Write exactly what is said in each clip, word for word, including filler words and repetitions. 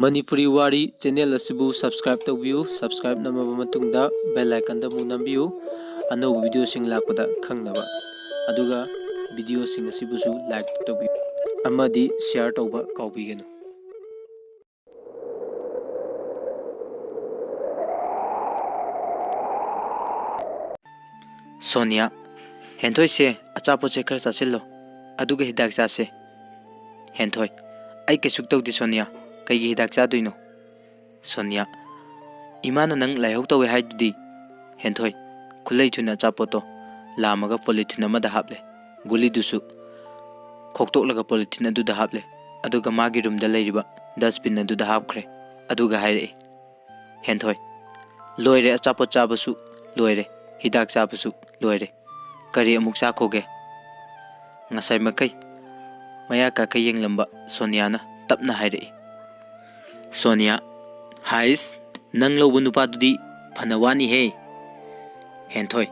ꯃꯅꯤꯄꯨꯔꯤ ꯋꯥꯔꯤ ꯆꯦꯅꯦꯜ ꯑꯁꯤꯕꯨ subscribe ꯇꯧꯕꯤꯌꯨ꯫ Subscribe ꯅꯝꯃꯕ ꯃꯇꯨꯡꯗ bell icon ꯗ ꯑꯃꯨꯛ ꯅꯝꯕꯤꯌꯨ, ꯑꯅꯧꯕ video ꯁꯤꯡ ꯂꯥꯛꯄꯗ ꯈꯪꯅꯕ꯫ ꯑꯗꯨꯒ video ꯁꯤꯡ ꯑꯁꯤꯕꯨꯁꯨ like ꯇꯧꯕꯤꯌꯨ ꯑꯃꯗꯤ share ꯇꯧꯕ ꯀꯥꯎꯕꯤꯒꯅꯨ꯫ ꯁꯣꯅꯤꯌꯥ, ꯍꯦꯟꯊꯣꯏꯁꯦ, ꯑꯆꯥꯄꯣꯠꯁꯦ ꯈꯔ ꯆꯥꯁꯤꯜꯂꯣ, ꯑꯗꯨꯒ ꯍꯤꯗꯥꯛ ꯆꯥꯁꯦ꯫ ꯍꯦꯟꯊꯣꯏ, ꯑꯩ ꯀꯩꯁꯨ ꯇꯧꯗꯦ ꯁꯣꯅꯤꯌꯥ, ꯀꯩꯒꯤ ꯍꯤꯗꯥꯛ ꯆꯥꯗꯣꯏꯅꯣ? ꯁꯣꯅꯤꯌꯥ, ꯏꯃꯥꯅ ꯅꯪ ꯂꯥꯏꯍꯧ ꯇꯧꯋꯦ ꯍꯥꯏꯗꯨꯗꯤ꯫ ꯍꯦꯟꯊꯣꯏ, ꯈꯨꯠꯂꯩ ꯊꯨꯅ ꯑꯆꯥꯄꯣꯠꯇꯣ ꯂꯥꯝꯃꯒ polythene ꯑꯃꯗ ꯍꯥꯞꯂꯦ꯫ ꯒꯨꯂꯤꯗꯨꯁꯨ ꯈꯣꯛꯇꯣꯛꯂꯒ polythene ꯑꯗꯨꯗ ꯍꯥꯞꯂꯦ꯫ ꯑꯗꯨꯒ ꯃꯥꯒꯤ room ꯗ ꯂꯩꯔꯤꯕ dustbin ꯑꯗꯨꯗ ꯍꯥꯞꯈ꯭ꯔꯦ꯫ ꯑꯗꯨꯒ ꯍꯥꯏꯔꯛꯏ, ꯍꯦꯟꯊꯣꯏ, ꯂꯣꯏꯔꯦ, ꯑꯆꯥꯄꯣꯠ ꯆꯥꯕꯁꯨ ꯂꯣꯏꯔꯦ, ꯍꯤꯗꯥꯛ ꯆꯥꯕꯁꯨ ꯂꯣꯏꯔꯦ꯫ ꯀꯔꯤ ꯑꯃꯨꯛ ꯆꯥꯈꯣꯒꯦ? ꯉꯁꯥꯏ ꯃꯈꯩ ꯃꯌꯥ ꯀꯥꯈꯩ ꯌꯦꯡꯂꯝꯕ ꯁꯣꯅꯤꯌꯥꯅ ꯇꯞꯅ ꯍꯥꯏꯔꯛꯏ꯫ ꯁꯣꯅꯤꯌꯥ, ꯍꯥꯏꯁ, ꯅꯪ ꯂꯧꯕ ꯅꯨꯄꯥꯗꯨꯗꯤ ꯐꯅ ꯋꯥꯅꯤꯍꯦ꯫ ꯍꯦꯟꯊꯣꯏ,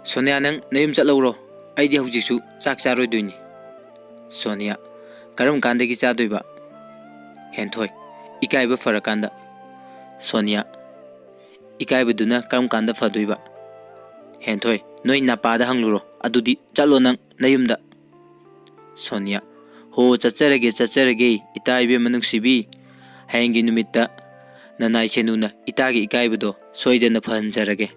ꯁꯣꯅꯤꯌꯥ, ꯅꯪ ꯅꯌꯨꯝ ꯆꯠꯍꯧꯔꯣ, ꯑꯩꯗꯤ ꯍꯧꯖꯤꯛꯁꯨ ꯆꯥꯛ ꯆꯥꯔꯣꯏꯗꯣꯏꯅꯤ꯫ ꯁꯣꯅꯤꯌꯥ, ꯀꯔꯝ ꯀꯥꯟꯗꯒꯤ ꯆꯥꯗꯣꯏꯕ? ꯍꯦꯟꯊꯣꯏ, ꯏꯀꯥꯏꯕ ꯐꯔꯀꯥꯟꯗ꯫ ꯁꯣꯅꯤꯌꯥ, ꯏꯀꯥꯏꯕꯗꯨꯅ ꯀꯔꯝ ꯀꯥꯟꯗ ꯐꯗꯣꯏꯕ? ꯍꯦꯟꯊꯣꯏ, ꯅꯣꯏ ꯅꯄꯥꯗ ꯍꯪꯂꯨꯔꯣ, ꯑꯗꯨꯗꯤ ꯆꯠꯂꯣ ꯅꯪ ꯅꯌꯨꯝꯗ꯫ ꯁꯣꯅꯤꯌꯥ, ꯍꯣ, ꯆꯠꯆꯔꯒꯦ, ꯆꯠꯆꯔꯒꯦ, ꯏꯇꯥ ꯏꯕꯦꯝꯃ ꯅꯨꯡꯁꯤꯕꯤ꯫ ꯍꯌꯦꯡꯒꯤ ꯅꯨꯃꯤꯠꯇ ꯅꯅꯥꯏ ꯁꯦꯅꯨꯅ ꯏꯇꯥꯒꯤ ꯏꯀꯥꯏꯕꯗꯣ ꯁꯣꯏꯗꯅ ꯐꯍꯟꯖꯔꯒꯦ꯫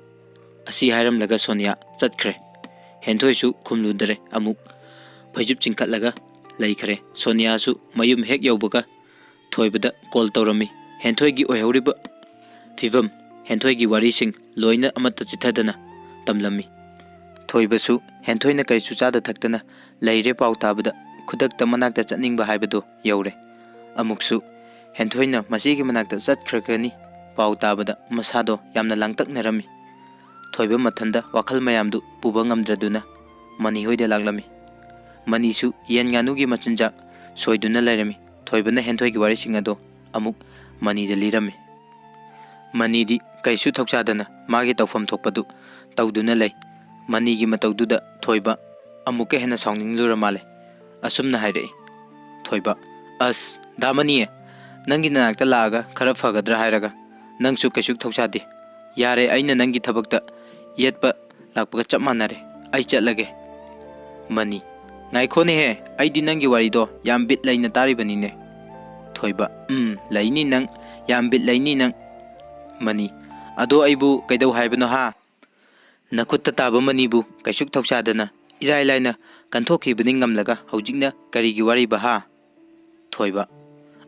ꯑꯁꯤ ꯍꯥꯏꯔꯝꯂꯒ ꯁꯣꯅꯤꯌꯥ ꯆꯠꯈ꯭ꯔꯦ꯫ ꯍꯦꯟꯊꯣꯏꯁꯨ ꯈꯨꯝꯂꯨꯗꯔꯦ꯫ ꯑꯃꯨꯛ ꯐꯩꯖꯨꯞ ꯆꯤꯡꯈꯠꯂꯒ ꯂꯩꯈ꯭ꯔꯦ꯫ ꯁꯣꯅꯤꯌꯥꯁꯨ ꯃꯌꯨꯝ ꯍꯦꯛ ꯌꯧꯕꯒ ꯊꯣꯏꯕꯗ call ꯇꯧꯔꯝꯃꯤ꯫ ꯍꯦꯟꯊꯣꯏꯒꯤ ꯑꯣꯏꯍꯧꯔꯤꯕ ꯐꯤꯕꯝ, ꯍꯦꯟꯊꯣꯏꯒꯤ ꯋꯥꯔꯤꯁꯤꯡ ꯂꯣꯏꯅ ꯑꯃꯠꯇ ꯆꯤꯠꯊꯗꯅ ꯇꯝꯂꯝꯃꯤ꯫ ꯊꯣꯏꯕꯁꯨ ꯍꯦꯟꯊꯣꯏꯅ ꯀꯔꯤꯁꯨ ꯆꯥꯗ ꯊꯛꯇꯅ ꯂꯩꯔꯦ ꯄꯥꯎ ꯇꯥꯕꯗ ꯈꯨꯗꯛꯇ ꯃꯅꯥꯛꯇ ꯆꯠꯅꯤꯡꯕ ꯍꯥꯏꯕꯗꯨ ꯌꯧꯔꯦ꯫ ꯑꯃꯨꯛꯁꯨ ꯍꯦꯟꯊꯣꯏꯅ ꯃꯆꯦꯒꯤ ꯃꯅꯥꯛꯇ ꯆꯠꯈ꯭ꯔꯒꯅꯤ ꯄꯥꯎ ꯇꯥꯕꯗ ꯃꯁꯥꯗꯣ ꯌꯥꯝꯅ ꯂꯥꯡꯇꯛꯅꯔꯝꯃꯤ꯫ ꯊꯣꯏꯕ ꯃꯊꯟꯗ ꯋꯥꯈꯜ ꯃꯌꯥꯝꯗꯨ ꯄꯨꯕ ꯉꯝꯗ꯭ꯔꯗꯨꯅ ꯃꯅꯤ ꯍꯣꯏꯗ ꯂꯥꯛꯂꯝꯃꯤ꯫ ꯃꯅꯤꯁꯨ ꯌꯦꯟ ꯉꯥꯅꯨꯒꯤ ꯃꯆꯤꯟꯖꯥꯛ ꯁꯣꯏꯗꯨꯅ ꯂꯩꯔꯝꯃꯤ꯫ ꯊꯣꯏꯕꯅ ꯍꯦꯟꯊꯣꯏꯒꯤ ꯋꯥꯔꯤꯁꯤꯡ ꯑꯗꯣ ꯑꯃꯨꯛ ꯃꯅꯤꯗ ꯂꯤꯔꯝꯃꯤ꯫ ꯃꯅꯤꯗꯤ ꯀꯩꯁꯨ ꯊꯧꯁꯥꯗꯅ ꯃꯥꯒꯤ ꯇꯧꯐꯝ ꯊꯣꯛꯄꯗꯨ ꯇꯧꯗꯨꯅ ꯂꯩ꯫ ꯃꯅꯤꯒꯤ ꯃꯇꯧꯗꯨꯗ ꯊꯣꯏꯕ ꯑꯃꯨꯛꯀ ꯍꯦꯟꯅ ꯁꯥꯎꯅꯤꯡꯂꯨꯔ ꯃꯥꯜꯂꯦ꯫ ꯑꯁꯨꯝꯅ ꯍꯥꯏꯔꯛꯏ꯫ ꯊꯣꯏꯕ, ꯑꯁ, ꯗꯥ ꯃꯅꯤ, ꯅꯪꯒꯤ ꯅꯅꯥꯛꯇ ꯂꯥꯛꯑꯒ ꯈꯔ ꯐꯒꯗ꯭ꯔꯥ ꯍꯥꯏꯔꯒ ꯅꯪꯁꯨ ꯀꯩꯁꯨ ꯊꯧꯁꯥꯗꯦ꯫ ꯌꯥꯔꯦ, ꯑꯩꯅ ꯅꯪꯒꯤ ꯊꯕꯛꯇ ꯌꯦꯠꯄ ꯂꯥꯛꯄꯒ ꯆꯞ ꯃꯥꯟꯅꯔꯦ꯫ ꯑꯩ ꯆꯠꯂꯒꯦ꯫ ꯃꯅꯤ, ꯉꯥꯏꯈꯣꯅꯦꯍꯦ, ꯑꯩꯗꯤ ꯅꯪꯒꯤ ꯋꯥꯔꯤꯗꯣ ꯌꯥꯝ ꯕꯤꯠ ꯂꯩꯅ ꯇꯥꯔꯤꯕꯅꯤꯅꯦ꯫ ꯊꯣꯏꯕ, ꯎꯝ, ꯂꯩꯅꯤ ꯅꯪ, ꯌꯥꯝ ꯕꯤꯠ ꯂꯩꯅꯤ ꯅꯪ꯫ ꯃꯅꯤ, ꯑꯗꯣ ꯑꯩꯕꯨ ꯀꯩꯗꯧ ꯍꯥꯏꯕꯅꯣ ꯍꯥ? ꯅꯈꯨꯠꯇ ꯇꯥꯕ ꯃꯅꯤꯕꯨ ꯀꯩꯁꯨ ꯊꯧꯁꯥꯗꯅ ꯏꯔꯥꯏ ꯂꯥꯏꯅ ꯀꯟꯊꯣꯛꯈꯤꯕꯅꯤ ꯉꯝꯂꯒ ꯍꯧꯖꯤꯛꯅ ꯀꯔꯤꯒꯤ ꯋꯥꯔꯤꯕ ꯍꯥ? ꯊꯣꯏꯕ,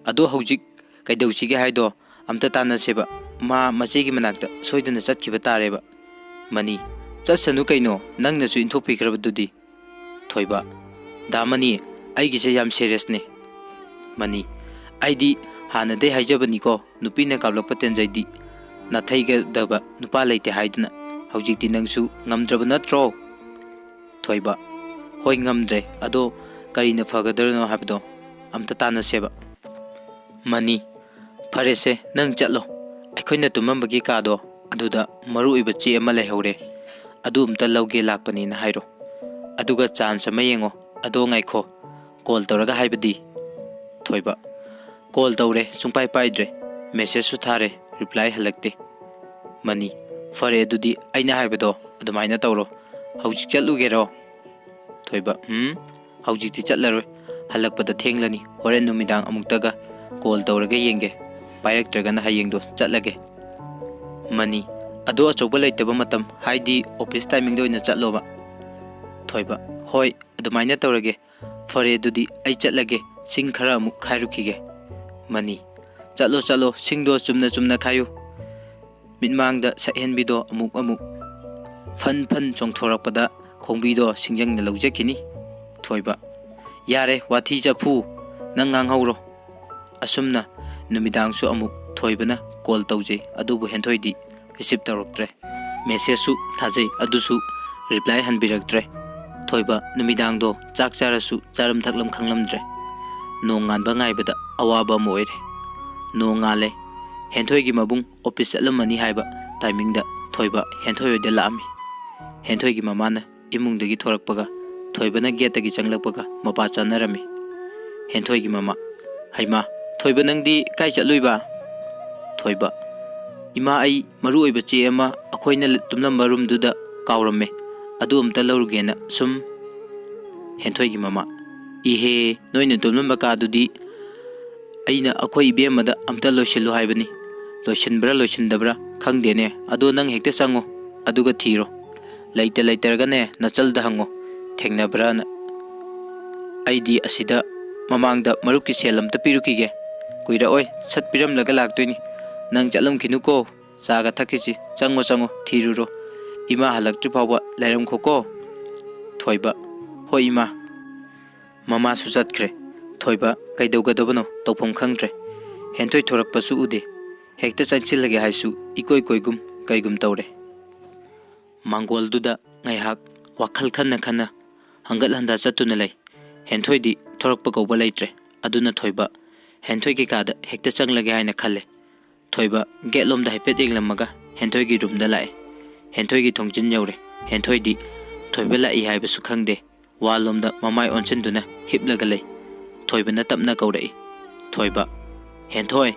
ꯑꯗꯣ ꯍꯧꯖꯤꯛ ꯀꯩꯗꯧꯁꯤꯒꯦ ꯍꯥꯏꯗꯣ ꯑꯝꯇ ꯇꯥꯟꯅꯁꯦꯕ꯫ ꯃꯥ ꯃꯆꯦꯒꯤ ꯃꯅꯥꯛꯇ ꯁꯣꯏꯗꯅ ꯆꯠꯈꯤꯕ ꯇꯥꯔꯦꯕ꯫ ꯃꯅꯤ, ꯆꯠꯁꯅꯨ ꯀꯩꯅꯣ, ꯅꯪꯅꯁꯨ ꯏꯟꯊꯣꯛꯄꯤꯈ꯭ꯔꯕꯗꯨꯗꯤ꯫ ꯊꯣꯏꯕ, ꯗꯥ ꯃꯅꯤ, ꯑꯩꯒꯤꯁꯦ ꯌꯥꯝ ꯁꯦꯔꯤꯌꯁꯅꯦ꯫ ꯃꯅꯤ, ꯑꯩꯗꯤ ꯍꯥꯟꯅꯗꯩ ꯍꯥꯏꯖꯕꯅꯤꯀꯣ, ꯅꯨꯄꯤꯅ ꯀꯥꯞꯂꯛꯄ ꯇꯦꯟꯖꯩꯗꯤ ꯅꯥꯊꯩꯒꯗꯕ ꯅꯨꯄꯥ ꯂꯩꯇꯦ ꯍꯥꯏꯗꯨꯅ꯫ ꯍꯧꯖꯤꯛꯇꯤ ꯅꯪꯁꯨ ꯉꯝꯗ꯭ꯔꯕ ꯅꯠꯇ꯭ꯔꯣ? ꯊꯣꯏꯕ, ꯍꯣꯏ, ꯉꯝꯗ꯭ꯔꯦ, ꯑꯗꯣ ꯀꯔꯤꯅ ꯐꯒꯗ꯭ꯔꯅꯣ ꯍꯥꯏꯕꯗꯣ ꯑꯝꯇ ꯇꯥꯟꯅꯁꯦꯕ꯫ ꯃꯅꯤ, ꯐꯔꯦꯁꯦ, ꯅꯪ ꯆꯠꯂꯣ꯫ ꯑꯩꯈꯣꯏꯅ ꯇꯨꯝꯃꯝꯕꯒꯤ ꯀꯥꯗꯣ ꯑꯗꯨꯗ ꯃꯔꯨ ꯑꯣꯏꯕ ꯆꯦ ꯑꯃ ꯂꯩꯍꯧꯔꯦ, ꯑꯗꯨ ꯑꯝꯇ ꯂꯧꯒꯦ ꯂꯥꯛꯄꯅꯦꯅ ꯍꯥꯏꯔꯣ꯫ ꯑꯗꯨꯒ ꯆꯥꯟꯁ ꯑꯃ ꯌꯦꯡꯉꯣ꯫ ꯑꯗꯣ ꯉꯥꯏꯈꯣ, ꯀꯣꯜ ꯇꯧꯔꯒ ꯍꯥꯏꯕꯗꯤ? ꯊꯣꯏꯕ, ꯀꯣꯜ ꯇꯧꯔꯦ, ꯁꯨꯡꯄꯥꯏ ꯄꯥꯏꯗ꯭ꯔꯦ꯫ ꯃꯦꯁꯦꯖꯁꯨ ꯊꯥꯔꯦ, ꯔꯤꯄ꯭ꯂꯥꯏ ꯍꯜꯂꯛꯇꯦ꯫ ꯃꯅꯤ, ꯐꯔꯦ, ꯑꯗꯨꯗꯤ ꯑꯩꯅ ꯍꯥꯏꯕꯗꯣ ꯑꯗꯨꯃꯥꯏꯅ ꯇꯧꯔꯣ꯫ ꯍꯧꯖꯤꯛ ꯆꯠꯂꯨꯒꯦꯔꯣ? ꯊꯣꯏꯕ, ꯎꯝ, ꯍꯧꯖꯤꯛꯇꯤ ꯆꯠꯂꯔꯣꯏ꯫ ꯍꯜꯂꯛꯄꯗ ꯊꯦꯡꯂꯅꯤ꯫ ꯍꯣꯔꯦꯟ ꯅꯨꯃꯤꯗꯥꯡ ꯑꯃꯨꯛꯇꯒ ꯀꯣꯜ ꯇꯧꯔꯒ ꯌꯦꯡꯒꯦ꯫ ꯄꯥꯏꯔꯛꯇ꯭ꯔꯒꯅ ꯍꯌꯦꯡꯗꯣ ꯆꯠꯂꯒꯦ꯫ ꯃꯅꯤ, ꯑꯗꯣ ꯑꯆꯧꯕ ꯂꯩꯇꯕ ꯃꯇꯝ, ꯍꯥꯏꯗꯤ ꯑꯣꯐꯤꯁ ꯇꯥꯏꯃꯤꯡꯗ ꯑꯣꯏꯅ ꯆꯠꯂꯣꯕ꯫ ꯊꯣꯏꯕ, ꯍꯣꯏ, ꯑꯗꯨꯃꯥꯏꯅ ꯇꯧꯔꯒꯦ꯫ ꯐꯔꯦ, ꯑꯗꯨꯗꯤ ꯑꯩ ꯆꯠꯂꯒꯦ꯫ ꯁꯤꯡ ꯈꯔ ꯑꯃꯨꯛ ꯈꯥꯏꯔꯨꯈꯤꯒꯦ꯫ ꯃꯅꯤ, ꯆꯠꯂꯣ, ꯆꯠꯂꯣ, ꯁꯤꯡꯗꯣ ꯆꯨꯝꯅ ꯆꯨꯝꯅ ꯈꯥꯏꯌꯨ꯫ ꯃꯤꯠꯃꯥꯡꯗ ꯁꯛꯍꯦꯟꯕꯤꯗꯣ ꯑꯃꯨꯛ ꯑꯃꯨꯛ ꯐꯟ ꯐꯟ ꯆꯣꯡꯊꯣꯔꯛꯄꯗ ꯈꯣꯡꯕꯤꯗꯣ ꯁꯤꯡꯖꯪꯅ ꯂꯧꯖꯈꯤꯅꯤ꯫ ꯊꯣꯏꯕ, ꯌꯥꯔꯦ, ꯋꯥꯊꯤ ꯆꯐꯨ, ꯅꯪ ꯉꯥꯡꯍꯧꯔꯣ꯫ ꯑꯁꯨꯝꯅ ꯅꯨꯃꯤꯗꯥꯡꯁꯨ ꯑꯃꯨꯛ ꯊꯣꯏꯕꯅ ꯀꯣꯜ ꯇꯧꯖꯩ, ꯑꯗꯨꯕꯨ ꯍꯦꯟꯊꯣꯏꯗꯤ ꯔꯤꯁꯤꯞ ꯇꯧꯔꯛꯇ꯭ꯔꯦ꯫ ꯃꯦꯁꯦꯖꯁꯨ ꯊꯥꯖꯩ, ꯑꯗꯨꯁꯨ ꯔꯤꯄ꯭ꯂꯥꯏ ꯍꯟꯕꯤꯔꯛꯇ꯭ꯔꯦ꯫ ꯊꯣꯏꯕ ꯅꯨꯃꯤꯗꯥꯡꯗꯣ ꯆꯥꯛ ꯆꯥꯔꯁꯨ ꯆꯥꯔꯝ ꯊꯛꯂꯝ ꯈꯪꯂꯝꯗ꯭ꯔꯦ꯫ ꯅꯣꯡ ꯉꯥꯟꯕ ꯉꯥꯏꯕꯗ ꯑꯋꯥꯕ ꯑꯃ ꯑꯣꯏꯔꯦ꯫ ꯅꯣꯡ ꯉꯥꯜꯂꯦ꯫ ꯍꯦꯟꯊꯣꯏꯒꯤ ꯃꯕꯨꯡ ꯑꯣꯐꯤꯁ ꯆꯠꯂꯝꯃꯅꯤ ꯍꯥꯏꯕ ꯇꯥꯏꯃꯤꯡꯗ ꯊꯣꯏꯕ ꯍꯦꯟꯊꯣꯏ ꯍꯣꯏꯗ ꯂꯥꯛꯑꯝꯃꯤ꯫ ꯍꯦꯟꯊꯣꯏꯒꯤ ꯃꯃꯥꯅ ꯏꯃꯨꯡꯗꯒꯤ ꯊꯣꯔꯛꯄꯒ ꯊꯣꯏꯕꯅ ꯒꯦꯠꯇꯒꯤ ꯆꯪꯂꯛꯄꯒ ꯃꯄꯥ ꯆꯥꯅꯔꯝꯃꯤ꯫ ꯍꯦꯟꯊꯣꯏꯒꯤ ꯃꯃꯥ, ꯍꯩꯃꯥ, "ꯊꯣꯏꯕ, ꯅꯪꯗꯤ ꯀꯥꯏ ꯆꯠꯂꯨꯏꯕ?" ꯊꯣꯏꯕ, "ꯏꯃꯥ, ꯑꯩ ꯃꯔꯨ ꯑꯣꯏꯕ ꯆꯦ ꯑꯃ ꯑꯩꯈꯣꯏꯅ ꯇꯨꯝꯂꯝꯕ ꯔꯨꯝꯗꯨꯗ ꯀꯥꯎꯔꯝꯃꯦ, ꯑꯗꯨ ꯑꯝꯇ ꯂꯧꯔꯨꯒꯦꯅ ꯁꯨꯝ"꯫ ꯍꯦꯟꯊꯣꯏꯒꯤ ꯃꯃꯥ, "ꯏꯍꯦ, ꯅꯣꯏꯅ ꯇꯨꯝꯂꯝꯕ ꯀꯥꯗꯨꯗꯤ ꯑꯩꯅ ꯑꯩꯈꯣꯏ ꯏꯕꯦꯝꯃꯗ ꯑꯝꯇ ꯂꯣꯏꯁꯤꯜꯂꯨ ꯍꯥꯏꯕꯅꯤ꯫ ꯂꯣꯏꯁꯤꯟꯕ꯭ꯔꯥ ꯂꯣꯏꯁꯤꯟꯗꯕ꯭ꯔꯥ ꯈꯪꯗꯦꯅꯦ꯫ ꯑꯗꯣ ꯅꯪ ꯍꯦꯛꯇ ꯆꯪꯉꯣ, ꯑꯗꯨꯒ ꯊꯤꯔꯣ꯫ ꯂꯩꯇ ꯂꯩꯇ꯭ꯔꯒꯅꯦ, ꯅꯆꯜꯗ ꯍꯪꯉꯣ, ꯊꯦꯡꯅꯕ꯭ꯔꯥꯅ꯫ ꯑꯩꯗꯤ ꯑꯁꯤꯗ ꯃꯃꯥꯡꯗ ꯃꯔꯨꯞꯀꯤ ꯁꯦꯜ ꯑꯝꯇ ꯄꯤꯔꯨꯈꯤꯒꯦ꯫ ꯀꯨꯏꯔꯛꯑꯣꯏ, ꯁꯠ ꯄꯤꯔꯝꯂꯒ ꯂꯥꯛꯇꯣꯏꯅꯤ꯫ ꯅꯪ ꯆꯠꯂꯝꯈꯤꯅꯨꯀꯣ꯫ ꯆꯥꯒ ꯊꯛꯈꯤꯁꯤ꯫ ꯆꯪꯉꯣ, ꯆꯪꯉꯣ, ꯊꯤꯔꯨꯔꯣ꯫ ꯏꯃꯥ ꯍꯜꯂꯛꯇ꯭ꯔꯤ ꯐꯥꯎꯕ ꯂꯩꯔꯝꯈꯣꯀꯣ"꯫ ꯊꯣꯏꯕ, "ꯍꯣꯏ, ꯏꯃꯥ"꯫ ꯃꯃꯥꯁꯨ ꯆꯠꯈ꯭ꯔꯦ꯫ ꯊꯣꯏꯕ ꯀꯩꯗꯧꯒꯗꯕꯅꯣ ꯇꯧꯐꯝ ꯈꯪꯗ꯭ꯔꯦ꯫ ꯍꯦꯟꯊꯣꯏ ꯊꯣꯔꯛꯄꯁꯨ ꯎꯗꯦ꯫ ꯍꯦꯛꯇ ꯆꯪꯁꯤꯜꯂꯒꯦ ꯍꯥꯏꯁꯨ ꯏꯀꯣꯏ ꯀꯣꯏꯒꯨꯝ ꯀꯩꯒꯨꯝ ꯇꯧꯔꯦ꯫ ꯃꯥꯡꯒꯣꯜꯗꯨꯗ ꯉꯥꯏꯍꯥꯛ ꯋꯥꯈꯜ ꯈꯟꯅ ꯈꯟꯅ ꯍꯪꯒꯠ ꯍꯟꯗ ꯆꯠꯇꯨꯅ ꯂꯩ꯫ ꯍꯦꯟꯊꯣꯏꯗꯤ ꯊꯣꯔꯛꯄ ꯀꯧꯕ ꯂꯩꯇ꯭ꯔꯦ꯫ ꯑꯗꯨꯅ ꯊꯣꯏꯕ ꯍꯦꯟꯊꯣꯏ ꯀꯩꯀꯥꯗ ꯍꯦꯛꯇ ꯆꯪꯂꯒꯦ ꯍꯥꯏꯅ ꯈꯜꯂꯦ꯫ ꯊꯣꯏꯕ ꯒꯦꯠꯂꯣꯝꯗ ꯍꯥꯏꯐꯦꯠ ꯌꯦꯡꯂꯝꯃꯒ ꯍꯦꯟꯊꯣꯏꯒꯤ ꯔꯨꯝꯗ ꯂꯥꯛꯑꯦ꯫ ꯍꯦꯟꯊꯣꯏꯒꯤ ꯊꯣꯡꯖꯤꯟ ꯌꯧꯔꯦ꯫ ꯍꯦꯟꯊꯣꯏꯗꯤ ꯊꯣꯏꯕ ꯂꯥꯛꯏ ꯍꯥꯏꯕꯁꯨ ꯈꯪꯗꯦ꯫ ꯋꯥꯜꯂꯣꯝꯗ ꯃꯃꯥꯏ ꯑꯣꯟꯁꯤꯟꯗꯨꯅ ꯍꯤꯞꯂꯒ ꯂꯩ꯫ ꯊꯣꯏꯕꯅ ꯇꯞꯅ ꯀꯧꯔꯛꯏ꯫ ꯊꯣꯏꯕ, "ꯍꯦꯟꯊꯣꯏ!"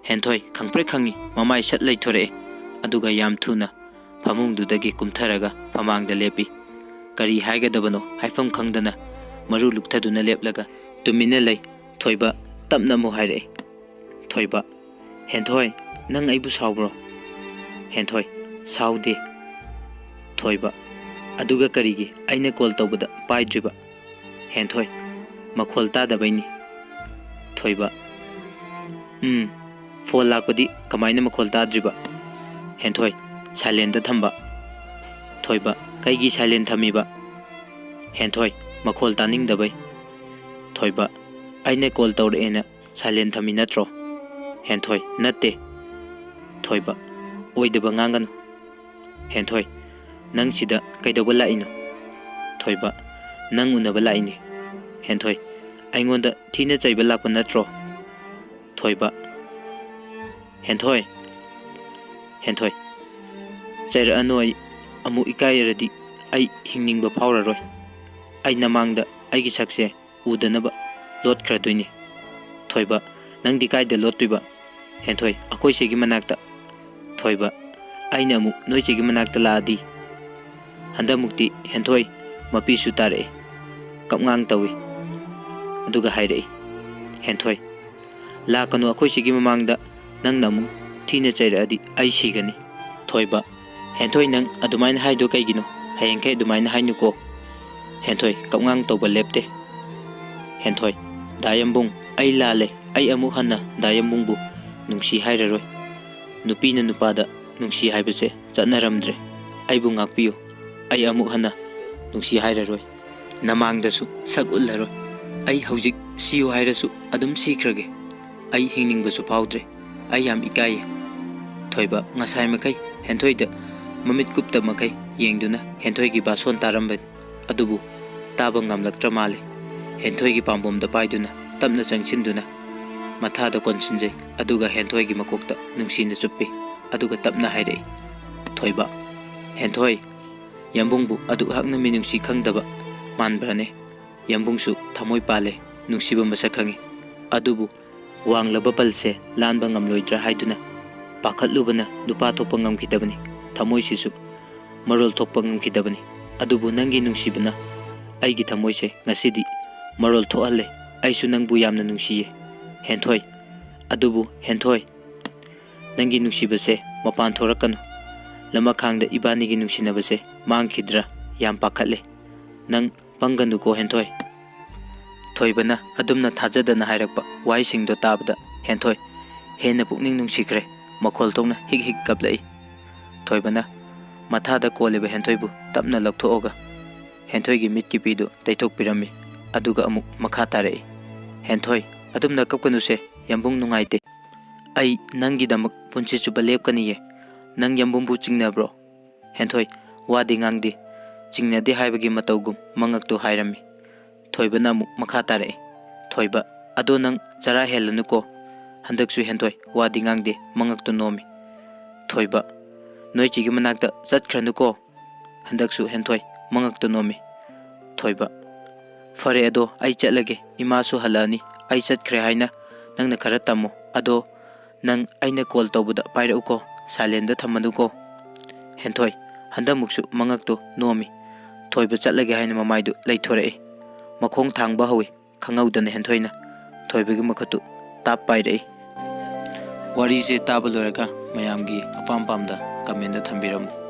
ꯍꯦꯟꯊꯣꯏ ꯈꯪꯄ꯭ꯔꯦꯛ ꯈꯪꯉꯤ꯫ ꯃꯃꯥꯏ ꯁꯠ ꯂꯩꯊꯣꯔꯛꯑꯦ꯫ ꯑꯗꯨꯒ ꯌꯥꯝ ꯊꯨꯅ ꯐꯃꯨꯡꯗꯨꯗꯒꯤ ꯀꯨꯝꯊꯔꯒ ꯐꯃꯥꯡꯗ ꯂꯦꯞꯄꯤ꯫ ꯀꯔꯤ ꯍꯥꯏꯒꯗꯕꯅꯣ ꯍꯥꯏꯐꯝ ꯈꯪꯗꯅ ꯃꯔꯨ ꯂꯨꯛꯊꯗꯨꯅ ꯂꯦꯞꯂꯒ ꯇꯨꯃꯤꯟꯅ ꯂꯩ꯫ ꯊꯣꯏꯕ ꯇꯞꯅ ꯑꯃꯨꯛ ꯍꯥꯏꯔꯛꯏ꯫ ꯊꯣꯏꯕ, "ꯍꯦꯟꯊꯣꯏ, ꯅꯪ ꯑꯩꯕꯨ ꯁꯥꯎꯕ꯭ꯔꯣ?" ꯍꯦꯟꯊꯣꯏ, "ꯁꯥꯎꯗꯦ"꯫ ꯊꯣꯏꯕ, "ꯑꯗꯨꯒ ꯀꯔꯤꯒꯤ ꯑꯩꯅ ꯀꯣꯜ ꯇꯧꯕꯗ ꯄꯥꯏꯗ꯭ꯔꯤꯕ?" ꯍꯦꯟꯊꯣꯏ, "ꯃꯈꯣꯜ ꯇꯥꯗꯕꯩꯅꯤ"꯫ ꯊꯣꯏꯕ, "ꯎꯝ, ꯐꯣꯟ ꯂꯥꯛꯄꯗꯤ ꯀꯃꯥꯏꯅ ꯃꯈꯣꯜ ꯇꯥꯗ꯭ꯔꯤꯕ?" ꯍꯦꯟꯊꯣꯏ, "ꯁꯥꯏꯂꯦꯟꯗ ꯊꯝꯕ"꯫ ꯊꯣꯏꯕ, "ꯀꯩꯒꯤ ꯁꯥꯏꯂꯦꯟ ꯊꯝꯃꯤꯕ?" ꯍꯦꯟꯊꯣꯏ, "ꯃꯈꯣꯜ ꯇꯥꯅꯤꯡꯗꯕꯩ"꯫ ꯊꯣꯏꯕ, "ꯑꯩꯅ ꯀꯣꯜ ꯇꯧꯔꯛꯑꯦꯅ ꯁꯥꯏꯂꯦꯟ ꯊꯝꯃꯤ ꯅꯠꯇ꯭ꯔꯣ?" ꯍꯦꯟꯊꯣꯏ, "ꯅꯠꯇꯦ"꯫ ꯊꯣꯏꯕ, "ꯑꯣꯏꯗꯕ ꯉꯥꯡꯒꯅꯨ"꯫ ꯍꯦꯟꯊꯣꯏ, "ꯅꯪ ꯁꯤꯗ ꯀꯩꯗꯧꯕ ꯂꯥꯛꯏꯅꯣ?" ꯊꯣꯏꯕ, "ꯅꯪ ꯎꯅꯕ ꯂꯥꯛꯏꯅꯦ"꯫ ꯍꯦꯟꯊꯣꯏ, "ꯑꯩꯉꯣꯟꯗ ꯊꯤꯅ ꯆꯩꯕ ꯂꯥꯛꯄ ꯅꯠꯇ꯭ꯔꯣ?" ꯊꯣꯏꯕ, "ꯍꯦꯟꯊꯣꯏ, ꯍꯦꯟꯊꯣꯏ, ꯆꯩꯔꯛꯑꯅꯨ꯫ ꯑꯩ ꯑꯃꯨꯛ ꯏꯀꯥꯏꯔꯗꯤ ꯑꯩ ꯍꯤꯡꯅꯤꯡꯕ ꯐꯥꯎꯔꯔꯣꯏ꯫ ꯑꯩ ꯅꯃꯥꯡꯗ ꯑꯩꯒꯤ ꯁꯛꯁꯦ ꯎꯗꯅꯕ ꯂꯣꯠꯈ꯭ꯔꯗꯣꯏꯅꯤ"꯫ ꯊꯣꯏꯕ, ꯅꯪꯗꯤ ꯀꯥꯏꯗ ꯂꯣꯠꯇꯣꯏꯕ? ꯍꯦꯟꯊꯣꯏ, ꯑꯩꯈꯣꯏ ꯆꯦꯒꯤ ꯃꯅꯥꯛꯇ꯫ ꯊꯣꯏꯕ, ꯑꯩꯅ ꯑꯃꯨꯛ ꯅꯣꯏ ꯆꯦꯒꯤ ꯃꯅꯥꯛꯇ ꯂꯥꯛꯑꯗꯤ? ꯍꯟꯗꯛꯃꯨꯛꯇꯤ ꯍꯦꯟꯊꯣꯏ ꯃꯄꯤꯁꯨ ꯇꯥꯔꯛꯏ꯫ ꯀꯞꯉꯥꯡ ꯇꯧꯏ꯫ ꯑꯗꯨꯒ ꯍꯥꯏꯔꯛꯏ, ꯍꯦꯟꯊꯣꯏ, ꯂꯥꯛꯀꯅꯨ ꯑꯩꯈꯣꯏ ꯆꯦꯒꯤ ꯃꯃꯥꯡꯗ, ꯅꯪꯅ ꯑꯃꯨꯛ ꯊꯤꯅ ꯆꯩꯔꯛꯑꯗꯤ ꯑꯩ ꯁꯤꯒꯅꯤ꯫ ꯊꯣꯏꯕ, ꯍꯦꯟꯊꯣꯏ, ꯅꯪ ꯑꯗꯨꯃꯥꯏꯅ ꯍꯥꯏꯗꯣ ꯀꯩꯒꯤꯅꯣ? ꯍꯌꯦꯡꯈꯩ ꯑꯗꯨꯃꯥꯏꯅ ꯍꯥꯏꯅꯨꯀꯣ꯫ ꯍꯦꯟꯊꯣꯏ, ꯀꯞꯉꯥꯡ ꯇꯧꯕ ꯂꯦꯞꯇꯦ꯫ ꯍꯦꯟꯊꯣꯏ, ꯗꯥ ꯌꯥꯝꯕꯨꯡ, ꯑꯩ ꯂꯥꯜꯂꯦ꯫ ꯑꯩ ꯑꯃꯨꯛ ꯍꯟꯅ ꯗꯥ ꯌꯥꯝꯕꯨꯡꯕꯨ ꯅꯨꯡꯁꯤ ꯍꯥꯏꯔꯔꯣꯏ꯫ ꯅꯨꯄꯤꯅ ꯅꯨꯄꯥꯗ ꯅꯨꯡꯁꯤ ꯍꯥꯏꯕꯁꯦ ꯆꯠꯅꯔꯝꯗ꯭ꯔꯦ꯫ ꯑꯩꯕꯨ ꯉꯥꯛꯄꯤꯌꯨ꯫ ꯑꯩ ꯑꯃꯨꯛ ꯍꯟꯅ ꯅꯨꯡꯁꯤ ꯍꯥꯏꯔꯔꯣꯏ꯫ ꯅꯃꯥꯡꯗꯁꯨ ꯁꯛ ꯎꯠꯂꯔꯣꯏ꯫ ꯑꯩ ꯍꯧꯖꯤꯛ ꯁꯤꯌꯨ ꯍꯥꯏꯔꯁꯨ ꯑꯗꯨꯝ ꯁꯤꯈ꯭ꯔꯒꯦ꯫ ꯑꯩ ꯍꯤꯡꯅꯤꯡꯕꯁꯨ ꯐꯥꯎꯗ꯭ꯔꯦ꯫ ꯑꯩ ꯌꯥꯝ ꯏꯀꯥꯏꯌꯦ꯫ ꯊꯣꯏꯕ, ꯉꯁꯥꯏ ꯃꯈꯩ ꯍꯦꯟꯊꯣꯏꯗ ꯃꯃꯤꯠ ꯀꯨꯞꯇ ꯃꯈꯩ ꯌꯦꯡꯗꯨꯅ ꯍꯦꯟꯊꯣꯏꯒꯤ ꯕꯥꯁꯣꯟ ꯇꯥꯔꯝꯕꯅꯤ꯫ ꯑꯗꯨꯕꯨ ꯇꯥꯕ ꯉꯝꯂꯛꯇ꯭ꯔ ꯃꯥꯜꯂꯦ꯫ ꯍꯦꯟꯊꯣꯏꯒꯤ ꯄꯥꯝꯕꯣꯝꯗ ꯄꯥꯏꯗꯨꯅ ꯇꯞꯅ ꯆꯪꯁꯤꯟꯗꯨꯅ ꯃꯊꯥꯗ ꯀꯣꯟꯁꯤꯟꯖꯩ꯫ ꯑꯗꯨꯒ ꯍꯦꯟꯊꯣꯏꯒꯤ ꯃꯀꯣꯛꯇ ꯅꯨꯡꯁꯤꯅ ꯆꯨꯞꯄꯤ꯫ ꯑꯗꯨꯒ ꯇꯞꯅ ꯍꯥꯏꯔꯛꯏ, ꯊꯣꯏꯕ, ꯍꯦꯟꯊꯣꯏ, ꯌꯥꯝꯕꯨꯡꯕꯨ ꯑꯗꯨꯛ ꯍꯛꯅ ꯃꯤꯅꯨꯡꯁꯤ ꯈꯪꯗꯕ ꯃꯥꯟꯕ꯭ꯔꯅꯦ? ꯌꯥꯝꯕꯨꯡꯁꯨ ꯊꯃꯣꯏ ꯄꯥꯜꯂꯦ, ꯅꯨꯡꯁꯤꯕ ꯃꯁꯛ ꯈꯪꯉꯤ꯫ ꯑꯗꯨꯕꯨ ꯋꯥꯡꯂꯕ ꯄꯜꯁꯦ ꯂꯥꯟꯕ ꯉꯝꯂꯣꯏꯗ꯭ꯔꯥ ꯍꯥꯏꯗꯨꯅ ꯄꯥꯈꯠꯂꯨꯕꯅ ꯅꯨꯄꯥ ꯊꯣꯛꯄ ꯉꯝꯈꯤꯗꯕꯅꯤ꯫ ꯊꯃꯣꯏꯁꯤꯁꯨ ꯃꯔꯣꯜ ꯊꯣꯛꯄ ꯉꯝꯈꯤꯗꯕꯅꯤ꯫ ꯑꯗꯨꯕꯨ ꯅꯪꯒꯤ ꯅꯨꯡꯁꯤꯕꯅ ꯑꯩꯒꯤ ꯊꯃꯣꯏꯁꯦ ꯉꯁꯤꯗꯤ ꯃꯔꯣꯜ ꯊꯣꯛꯍꯜꯂꯦ꯫ ꯑꯩꯁꯨ ꯅꯪꯕꯨ ꯌꯥꯝꯅ ꯅꯨꯡꯁꯤꯌꯦ, ꯍꯦꯟꯊꯣꯏ꯫ ꯑꯗꯨꯕꯨ ꯍꯦꯟꯊꯣꯏ, ꯅꯪꯒꯤ ꯅꯨꯡꯁꯤꯕꯁꯦ ꯃꯄꯥꯟ ꯊꯣꯔꯛꯀꯅꯨ꯫ ꯂꯃꯈꯥꯡꯗ ꯏꯕꯥꯅꯤꯒꯤ ꯅꯨꯡꯁꯤꯅꯕꯁꯦ ꯃꯥꯡꯈꯤꯗ꯭ꯔꯥ ꯌꯥꯝ ꯄꯥꯈꯠꯂꯦ꯫ ꯅꯪ ꯄꯪꯒꯅꯨꯀꯣ, ꯍꯦꯟꯊꯣꯏ꯫ ꯊꯣꯏꯕꯅ ꯑꯗꯨꯝꯅ ꯊꯥꯖꯗꯅ ꯍꯥꯏꯔꯛꯄ ꯋꯥꯍꯩꯁꯤꯡꯗꯣ ꯇꯥꯕꯗ ꯍꯦꯟꯊꯣꯏ ꯍꯦꯟꯅ ꯄꯨꯛꯅꯤꯡ ꯅꯨꯡꯁꯤꯈ꯭ꯔꯦ꯫ ꯃꯈꯣꯜ ꯊꯣꯛꯅ ꯍꯤꯛ ꯍꯤꯛ ꯀꯞꯂꯛꯏ꯫ ꯊꯣꯏꯕꯅ ꯃꯊꯥꯗ ꯀꯣꯜꯂꯤꯕ ꯍꯦꯟꯊꯣꯏꯕꯨ ꯇꯞꯅ ꯂꯧꯊꯣꯛꯑꯒ ꯍꯦꯟꯊꯣꯏꯒꯤ ꯃꯤꯠꯀꯤ ꯄꯤꯗꯨ ꯇꯩꯊꯣꯛꯄꯤꯔꯝꯃꯤ꯫ ꯑꯗꯨꯒ ꯑꯃꯨꯛ ꯃꯈꯥ ꯇꯥꯔꯛꯏ, ꯍꯦꯟꯊꯣꯏ, ꯑꯗꯨꯝꯅ ꯀꯞꯀꯅꯨꯁꯦ, ꯌꯥꯝꯕꯨꯡ ꯅꯨꯡꯉꯥꯏꯇꯦ꯫ ꯑꯩ ꯅꯪꯒꯤꯗꯃꯛ ꯄꯨꯟꯁꯤ ꯆꯨꯞꯄ ꯂꯦꯞꯀꯅꯤꯌꯦ꯫ ꯅꯪ ꯌꯥꯝꯕꯨꯡꯕꯨ ꯆꯤꯡꯅꯕ꯭ꯔꯣ? ꯍꯦꯟꯊꯣꯏ, ꯋꯥꯗꯤ ꯉꯥꯡꯗꯦ꯫ ꯆꯤꯡꯅꯗꯦ ꯍꯥꯏꯕꯒꯤ ꯃꯇꯧꯒꯨꯝ ꯃꯉꯛꯇꯨ ꯍꯥꯏꯔꯝꯃꯤ꯫ ꯊꯣꯏꯕꯅ ꯑꯃꯨꯛ ꯃꯈꯥ ꯇꯥꯔꯛꯏ, ꯊꯣꯏꯕ, ꯑꯗꯣ ꯅꯪ ꯆꯔꯥ ꯍꯦꯜꯂꯅꯨꯀꯣ꯫ ꯍꯟꯗꯛꯁꯨ ꯍꯦꯟꯊꯣꯏ ꯋꯥꯗꯤ ꯉꯥꯡꯗꯦ, ꯃꯉꯛꯇꯨ ꯅꯣꯝꯃꯤ꯫ ꯊꯣꯏꯕ, ꯅꯣꯏ ꯆꯦꯒꯤ ꯃꯅꯥꯛꯇ ꯆꯠꯈ꯭ꯔꯅꯨꯀꯣ꯫ ꯍꯟꯗꯛꯁꯨ ꯍꯦꯟꯊꯣꯏ ꯃꯉꯛꯇꯨ ꯅꯣꯝꯃꯤ꯫ ꯊꯣꯏꯕ, ꯐꯔꯦ, ꯑꯗꯣ ꯑꯩ ꯆꯠꯂꯒꯦ, ꯏꯃꯥꯁꯨ ꯍꯜꯂꯛꯑꯅꯤ꯫ ꯑꯩ ꯆꯠꯈ꯭ꯔꯦ ꯍꯥꯏꯅ ꯅꯪꯅ ꯈꯔ ꯇꯝꯃꯨ꯫ ꯑꯗꯣ ꯅꯪ ꯑꯩꯅ ꯀꯣꯜ ꯇꯧꯕꯗ ꯄꯥꯏꯔꯛꯎꯀꯣ, ꯁꯥꯏꯂꯦꯟꯗ ꯊꯝꯃꯅꯨꯀꯣ꯫ ꯍꯦꯟꯊꯣꯏ ꯍꯟꯗꯛꯃꯨꯛꯁꯨ ꯃꯉꯛꯇꯨ ꯅꯣꯝꯃꯤ꯫ ꯊꯣꯏꯕ ꯆꯠꯂꯒꯦ ꯍꯥꯏꯅ ꯃꯃꯥꯏꯗꯨ ꯂꯩꯊꯣꯔꯛꯏ꯫ ꯃꯈꯣꯡ ꯊꯥꯡꯕ ꯍꯧꯏ꯫ ꯈꯪꯍꯧꯗꯅ ꯍꯦꯟꯊꯣꯏꯅ ꯊꯣꯏꯕꯒꯤ ꯃꯈꯨꯠꯇꯨ ꯇꯥꯞ ꯄꯥꯏꯔꯛꯏ꯫ ꯋꯥꯔꯤꯁꯦ ꯇꯥꯕ ꯂꯣꯏꯔꯒ ꯃꯌꯥꯝꯒꯤ ꯑꯄꯥꯝ ꯑꯄꯥꯝꯗ ꯀꯃꯦꯟꯗ ꯊꯝꯕꯤꯔꯝꯃꯨ꯫